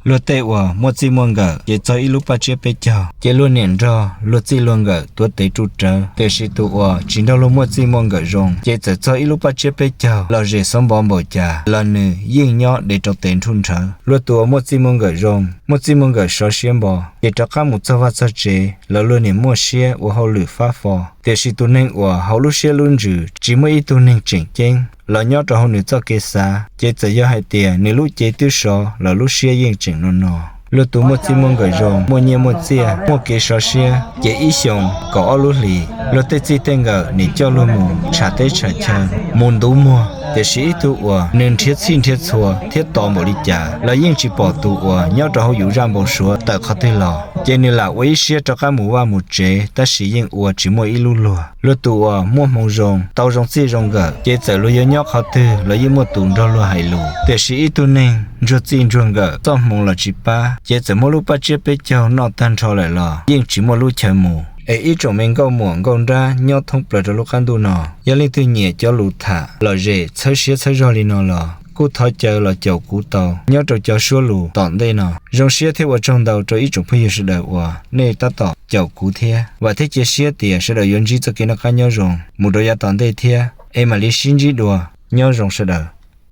Luag tej uas muaj txij muaj nkawm ces txog ib lub paj tsiab peb caug ces luag niam nrog luag txij luag nkawm tuav tes ruj rawv, tiam sis tus uas tsis nrog luag muaj txij muaj nkawm zoo ces txawm txog ib lub paj tsiab peb caug los zem xob npov npaum cas los nws yeej nyob de rau tes nrhuj nrhawv. Luag tus uas muaj txij muaj nkawm zoo, muaj txij muaj nkawm sov siab npo ces rov qab mus txog vaj txog tsev los luag niam muaj siab ua hauj lwm fab fo, tiam sis tus neeg uas hauv lub siab lub ntsws tsis muaj ib tug neeg tseem ceeb los nyob rau hauv nws txoj kev xav ces txawm yog hais tias nws lub cev twb sov los lub siab yeej tseem no no. Luag tus muaj txij muaj nkawm zoo, muaj nyiaj muaj txiaj, muaj kev sov siab ces ib xyoos kaum ob lub hlis luag tej txij tej nkawm nim coj luag mus tsham teb tsham chaw, mus ntuv muag, tiam sis ib tug uas nws nrhiav txhij nrhiav txhua thiab tos npaum li cas los yeej tsis pom tus uas nyob rau hauv yus zaj npau suav tawm qhov twg los ces nws lam ua ib siab rov qab mus vaj mus tsev tab sis yeej ua tsis muaj ib lub luag. Luag tus uas muaj hmoov zoo, tau zoo txij zoo nkawm ces txawm luag yuav nyob qhov twg los yeej muaj tus nrog luag hais lus, tiam sis ib tug neeg ntsuag txij ntsuag nkawm txoj hmoov los tsis pab ces txawm muaj lub paj tsiab peb caug noj tag nrho lawm los yeej tsis muaj lub chaw mus. Es ib tsoom me nkauj muam nkauj nrab nyob thoob plaws rau lub qab ntuj no, yog leej twg nyiam cov lus tham lom zem txhawb siab txhawb zog li no los kuj thov caw los caum kuv tau nyob rau cov suab lus tom ntej no. Zoo siab thiab ua tsaug ntau rau ib tsoom phooj ywg sawv daws uas nej tab tom caum kuv thiab vam thiab cia siab tias sawv daws yuav ntsib txoj kev noj qab nyob zoo mus rau yav tom ntej thiab es mam li sib ntsib dua. Nyob zoo sawv daws.